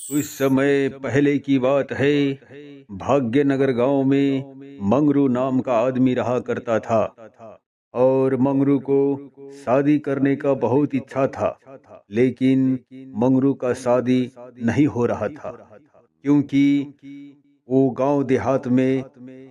कुछ समय पहले की बात है, भाग्यनगर गांव में मंगरू नाम का आदमी रहा करता था और मंगरू को शादी करने का बहुत इच्छा था, लेकिन मंगरू का शादी नहीं हो रहा था क्योंकि वो गांव देहात में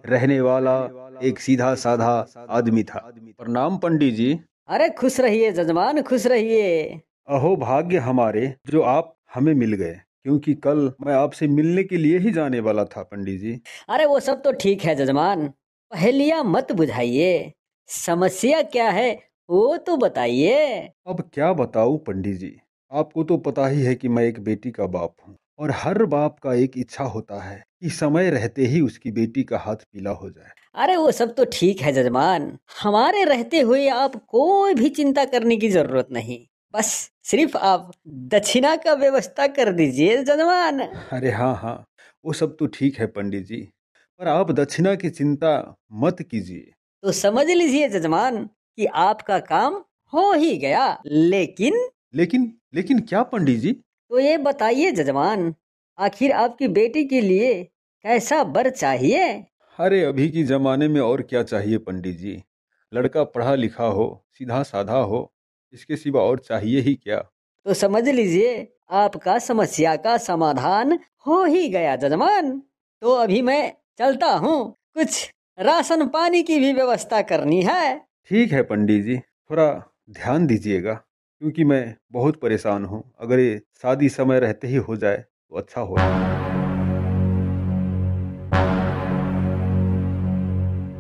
रहने वाला एक सीधा साधा आदमी था। प्रणाम पंडित जी। अरे खुश रहिए जजमान, खुश रहिए। अहो भाग्य हमारे जो आप हमें मिल गए, क्योंकि कल मैं आपसे मिलने के लिए ही जाने वाला था पंडित जी। अरे वो सब तो ठीक है जजमान, पहेलियां मत बुझाइए, समस्या क्या है वो तो बताइए। अब क्या बताऊं पंडित जी, आपको तो पता ही है कि मैं एक बेटी का बाप हूँ और हर बाप का एक इच्छा होता है कि समय रहते ही उसकी बेटी का हाथ पीला हो जाए। अरे वो सब तो ठीक है जजमान, हमारे रहते हुए आप कोई भी चिंता करने की जरूरत नहीं, बस सिर्फ आप दक्षिणा का व्यवस्था कर दीजिए जजमान। अरे हाँ हाँ, वो सब तो ठीक है पंडित जी, पर आप दक्षिणा की चिंता मत कीजिए। तो समझ लीजिए जजमान कि आपका काम हो ही गया। लेकिन लेकिन लेकिन क्या पंडित जी? तो ये बताइए जजमान, आखिर आपकी बेटी के लिए कैसा वर चाहिए? अरे अभी के जमाने में और क्या चाहिए पंडित जी, लड़का पढ़ा लिखा हो, सीधा साधा हो, इसके सिवा और चाहिए ही क्या। तो समझ लीजिए आपका समस्या का समाधान हो ही गया जजमान। तो अभी मैं चलता हूँ, कुछ राशन पानी की भी व्यवस्था करनी है। ठीक है पंडित जी, थोड़ा ध्यान दीजिएगा क्योंकि मैं बहुत परेशान हूँ। अगर ये शादी समय रहते ही हो जाए तो अच्छा हो।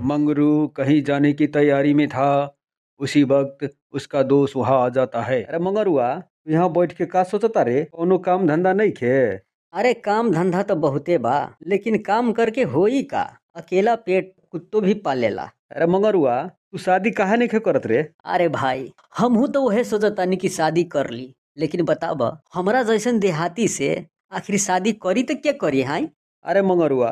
मंगरू कहीं जाने की तैयारी में था, उसी वक्त उसका दोस्त वहाँ आ जाता है। अरे मंगरुआ, यहाँ बैठ के का सोचता रे, कोनो काम धंधा नहीं खे? अरे काम धंधा तो बहुते बा, लेकिन काम करके हो ही का, अकेला पेट कुत्तो भी पालेला। अरे मंगरुआ, तू शादी काहे नहीं करत रे? अरे भाई, हमहू तो वह सोचतानी कि शादी कर ली, लेकिन बताब हमरा जैसन देहाती से आखिर शादी करी तो क्या करी हाई? अरे मंगरुआ,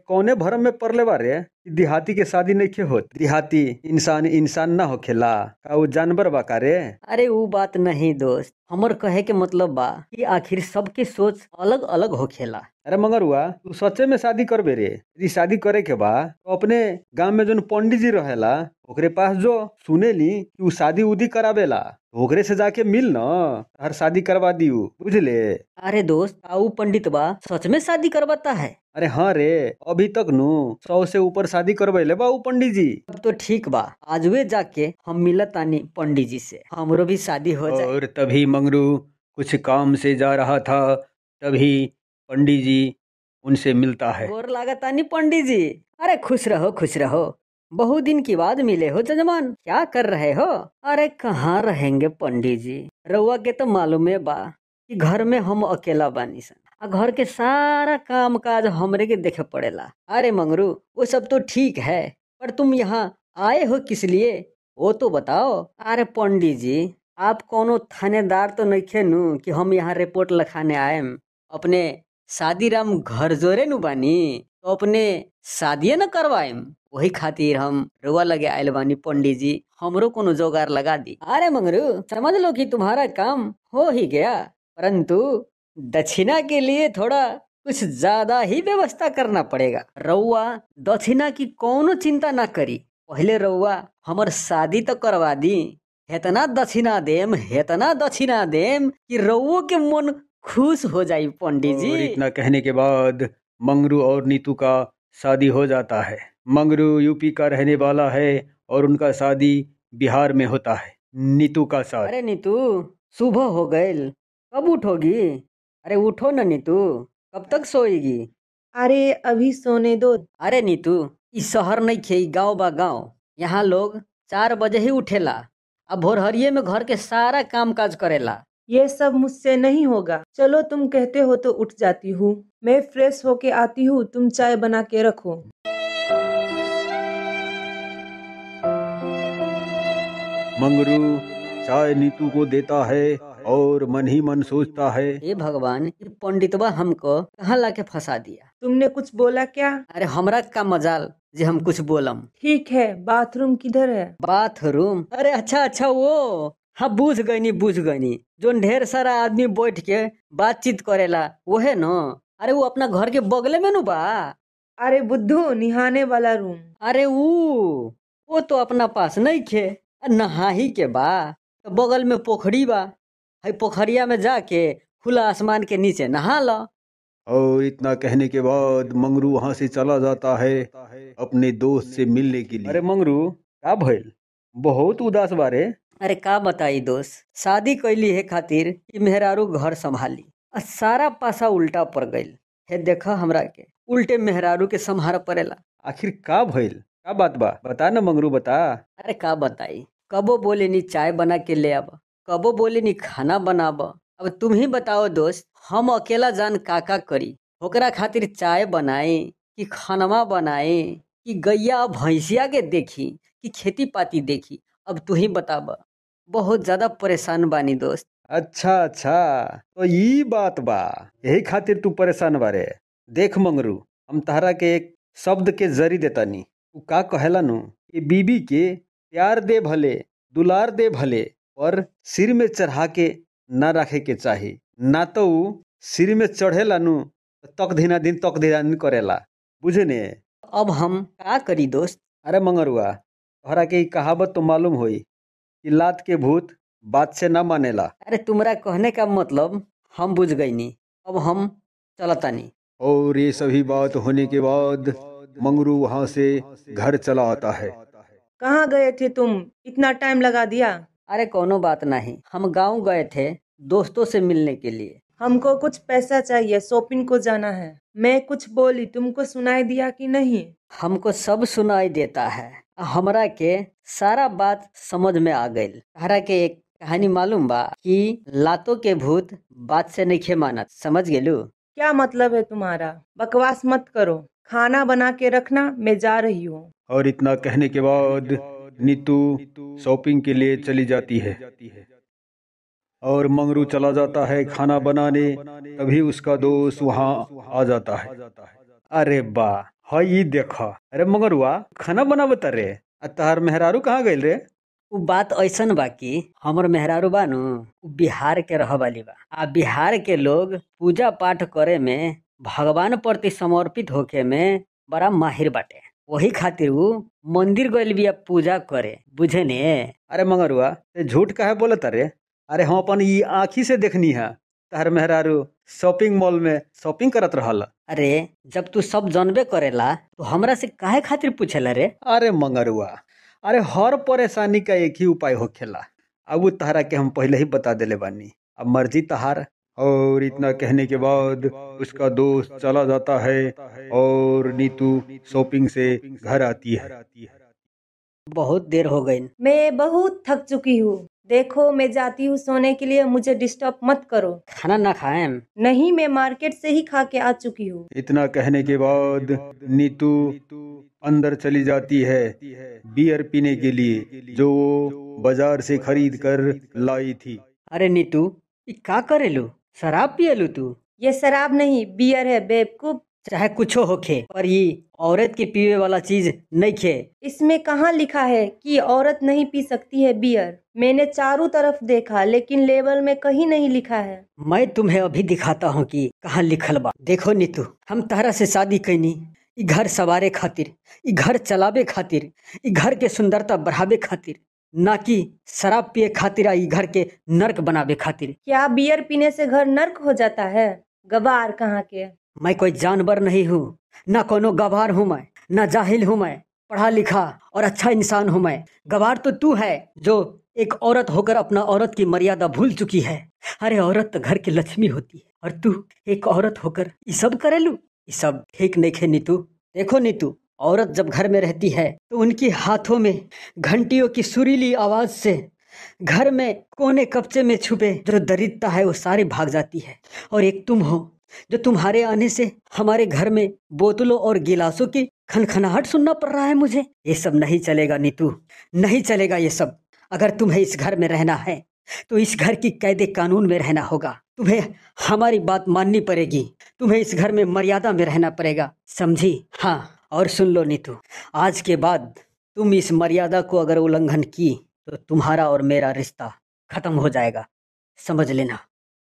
कौने भरम में पड़ले बारे कि देहाती के शादी नहीं होत? देहाती इंसान इंसान ना होखेला का, वो जानवर बा का रे? अरे वो बात नहीं दोस्त, हमर कहे के मतलब बा कि आखिर सबके सोच अलग अलग होखेला। अरे मंगरुआ, तू सच्चे में शादी करबे रे? यदि शादी करे के बा तो अपने गांव में जो पंडित जी रहेला ओकरे पास जो सुने ली कि उ शादी उदी करावेला, ओकरे से जाके मिल न, हर शादी करवा दी, बुझले? अरे दोस्त, आऊ पंडित बा सच में शादी करवाता है? अरे हाँ रे, अभी तक नु 100 से ऊपर शादी करवैले बा उ पंडित जी। अब तो ठीक बा, आजुए जाके हम मिलतानी पंडित जी से, हमरो भी शादी हो जाए। और तभी मंगरू कुछ काम से जा रहा था, तभी पंडित जी उनसे मिलता है। गोर लागतानी पंडित जी। अरे खुश रहो खुश रहो, बहुत दिन के बाद मिले हो जजमान, क्या कर रहे हो? अरे कहाँ रहेंगे पंडित जी, रउआ के तो मालूम है बा कि घर में हम अकेला बानी सन, आ घर के सारा काम काज हमरे के देखे पड़ेला। अरे मंगरू, वो सब तो ठीक है, पर तुम यहाँ आए हो किस लिए वो तो बताओ। अरे पंडित जी, आप कोनो थानेदार तो नहीं नु कि हम यहाँ रिपोर्ट लिखाने आए? अपने शादी राम घर जोरे नु बानी तो अपने शादिये न करवाएम, वही खातिर हम रुआ लगे आयल बानी पंडित जी, हमरो कोनो जोगार लगा दी। अरे मंगरू, समझ लो कि तुम्हारा काम हो ही गया, परंतु दक्षिणा के लिए थोड़ा कुछ ज्यादा ही व्यवस्था करना पड़ेगा। रउआ दक्षिणा की कोनो चिंता ना करी, पहले रउआ हमर शादी तो करवा दी, हेतना दक्षिणा देम हेतना दक्षिणा देम कि रउओ के मन खुश हो जाई पंडित जी। और इतना कहने के बाद मंगरू और नीतू का शादी हो जाता है। मंगरू यूपी का रहने वाला है और उनका शादी बिहार में होता है, नीतू का साथ। अरे नीतू, सुबह हो गई, कब उठोगी? अरे उठो ना नीतू, कब तक सोएगी? अरे अभी सोने दो। अरे नीतू, इस शहर नहीं खे, गाँव बा गाँव, यहाँ लोग 4 बजे ही उठेला, अब भोरहरिये में घर के सारा काम काज करेला। ये सब मुझसे नहीं होगा, चलो तुम कहते हो तो उठ जाती हूँ, मैं फ्रेश होके आती हूँ, तुम चाय बना के रखो। मंगरू चाय नीतू को देता है और मन ही मन सोचता है, हे भगवान, पंडितवा हमको कहाँ लाके फंसा दिया। तुमने कुछ बोला क्या? अरे हमरा का मजाल जे हम कुछ बोलम। ठीक है, बाथरूम किधर है? बाथरूम? अरे अच्छा अच्छा, वो हाँ बुझ गईनी बुझ गईनी, जोन ढेर सारा आदमी बैठ के बातचीत करेला वहे न। अरे वो अपना घर के बगले में नु बा। अरे बुद्धू, निहाने वाला रूम। अरे वो तो अपना पास नहीं खे, नहाही के बा तो बगल में पोखरी बा, है पोखरिया में जाके खुला आसमान के नीचे नहा लो। और इतना कहने के बाद मंगरू वहाँ से चला जाता है अपने दोस्त से मिलने के लिए। अरे मंगरू, का भइल, बहुत उदास बारे। अरे का बताई दोस्त, शादी कैली है खातिर कि मेहरारू घर संभाली, आ सारा पासा उल्टा पड़ गइल। हे देखा हमरा के उल्टे मेहरारू के संभार पड़ेला। आखिर का भइल, का बात बा, बता ना मंगरू बता। अरे का बताई, कबो बोले नी चाय बना के ले आब, कबो बोले नी खाना बनाब। अब तुम ही बताओ दोस्त, हम अकेला जान का का करी? ओकरा खातिर चाय बनाए कि खानवा बनाए कि गैया भैंसिया के देखी कि खेती पाती देखी? अब तू ही बताब, बहुत ज्यादा परेशान बानी दोस्त। अच्छा अच्छा, तो ये बात बा, यही खातिर तू परेशान बारे। देख मंगरू, हम तहरा के एक शब्द के जरी देतानी, उ का कहेला नु कि बीबी के प्यार दे भले, दुलार दे भले, पर सिर में चढ़ा के ना रखे के चाही, ना तो उ सिर में चढ़ेला नु तक दिना दिन तक दिना दिन करेला, बुझे ने। अब हम का करी दोस्त? अरे मंगरुआ, तोहरा के कहावत तो मालूम होई कि लात के भूत बात से ना मानेला। अरे तुम्हारा कहने का मतलब हम बुझ गई नी, अब हम चलतानी। और ये सभी बात होने के बाद मंगरू वहाँ से घर चला आता है। कहाँ गए थे तुम, इतना टाइम लगा दिया? अरे कोनो बात नहीं, हम गांव गए थे दोस्तों से मिलने के लिए। हमको कुछ पैसा चाहिए, शॉपिंग को जाना है। मैं कुछ बोली, तुमको सुनाई दिया कि नहीं? हमको सब सुनाई देता है, हमरा के सारा बात समझ में आ गई। तहरा के एक कहानी मालूम बा कि लातों के भूत बात से नहीं मानत, समझ गेलू? क्या मतलब है तुम्हारा? बकवास मत करो, खाना बना के रखना, मैं जा रही हूँ। और इतना कहने के बाद नीतू शॉपिंग के लिए चली जाती है और मंगरू चला जाता है खाना बनाने। तभी उसका दोस्त वहाँ आ जाता है। अरे बा, हई देखा, अरे मंगरुआ खाना बनावता रे, तहार मेहरारू कहाँ गइल रे? उ बात ऐसन बा कि हमर मेहरारू बा नु, उ बिहार के रह वाली बा, आ बिहार के लोग पूजा पाठ करे में, भगवान प्रति समर्पित होके में बड़ा माहिर बाटे, वही खातिर उ मंदिर गइल बिया पूजा करे, बुझे ने। अरे मंगरुआ, ते झूठ काहे बोलत रे? अरे हम अपन ई आँखी से देखनी है, तहर मेहरारू शॉपिंग मॉल में शॉपिंग करत रहल। अरे जब तू सब जानबे करेला तो हमरा से काहे खातिर पूछेला रे? अरे मंगरुआ, अरे हर परेशानी का एक ही उपाय होखेला, अब वो तहरा के हम पहले ही बता देले बानी, अब मर्जी तहार। और इतना कहने के बाद उसका दोस्त चला जाता है और नीतू शॉपिंग से घर आती है। बहुत देर हो गई, मैं बहुत थक चुकी हूँ, देखो मैं जाती हूँ सोने के लिए, मुझे डिस्टर्ब मत करो। खाना ना खाएं? नहीं, मैं मार्केट से ही खा के आ चुकी हूँ। इतना कहने के बाद नीतू अंदर चली जाती है बियर पीने के लिए, जो वो बाजार से खरीद कर लाई थी। अरे नीतू, ये का करेलू, शराब पियलू तू? ये शराब नहीं, बियर है बेवकूफ। चाहे कुछो होखे, पर ये औरत के पीवे वाला चीज नहीं खे। इसमें कहाँ लिखा है कि औरत नहीं पी सकती है बियर? मैंने चारों तरफ देखा, लेकिन लेबल में कहीं नहीं लिखा है। मैं तुम्हें अभी दिखाता हूँ कि कहाँ लिखल बा। देखो नीतू, हम तहरा से शादी कैनी ई घर सवारे खातिर, ई घर चलावे खातिर, ई घर के सुंदरता बढ़ावे खातिर, ना कि शराब पिए खातिर आ ई घर के नर्क बनावे खातिर। क्या बियर पीने से घर नर्क हो जाता है? गवार कहाँ के। मैं कोई जानवर नहीं हूँ, ना कोनो गवार हूँ मैं, ना जाहिल हूँ मैं, पढ़ा लिखा और अच्छा इंसान हूँ मैं। गवार तो तू है जो एक औरत होकर अपना औरत की मर्यादा भूल चुकी है। अरे औरत तो घर की लक्ष्मी होती है, और तू एक औरत होकर ये सब करेलू, ये सब ठीक नहीं है नीतू। देखो नीतू, औरत जब घर में रहती है तो उनके हाथों में घंटियों की सुरीली आवाज़ से घर में कोने कपचे में छुपे जो दरिद्रता है वो सारी भाग जाती है। और एक तुम हो जो तुम्हारे आने से हमारे घर में बोतलों और गिलासों की खनखनाहट सुनना पड़ रहा है मुझे। ये सब नहीं चलेगा नीतू, नहीं चलेगा ये सब। अगर तुम्हें इस घर में रहना है तो इस घर की कायदे कानून में रहना होगा। तुम्हें हमारी बात माननी पड़ेगी, तुम्हें इस घर में मर्यादा में रहना पड़ेगा, समझी? हाँ, और सुन लो नीतू, आज के बाद तुम इस मर्यादा को अगर उल्लंघन की तो तुम्हारा और मेरा रिश्ता खत्म हो जाएगा, समझ लेना।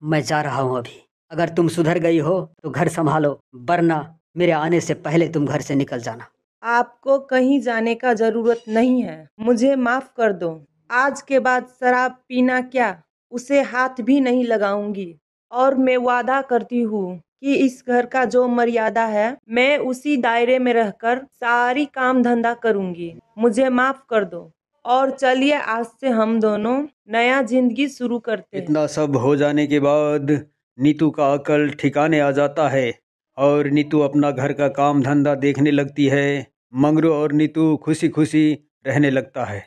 मैं जा रहा हूँ अभी, अगर तुम सुधर गई हो तो घर संभालो, वरना मेरे आने से पहले तुम घर से निकल जाना। आपको कहीं जाने का जरूरत नहीं है, मुझे माफ कर दो। आज के बाद शराब पीना क्या, उसे हाथ भी नहीं लगाऊंगी। और मैं वादा करती हूँ कि इस घर का जो मर्यादा है मैं उसी दायरे में रहकर सारी काम धंधा करूंगी। मुझे माफ कर दो और चलिए आज से हम दोनों नया जिंदगी शुरू करते हैं। इतना सब हो जाने के बाद नीतू का अकल ठिकाने आ जाता है और नीतू अपना घर का काम धंधा देखने लगती है। मंगरू और नीतू खुशी खुशी रहने लगता है।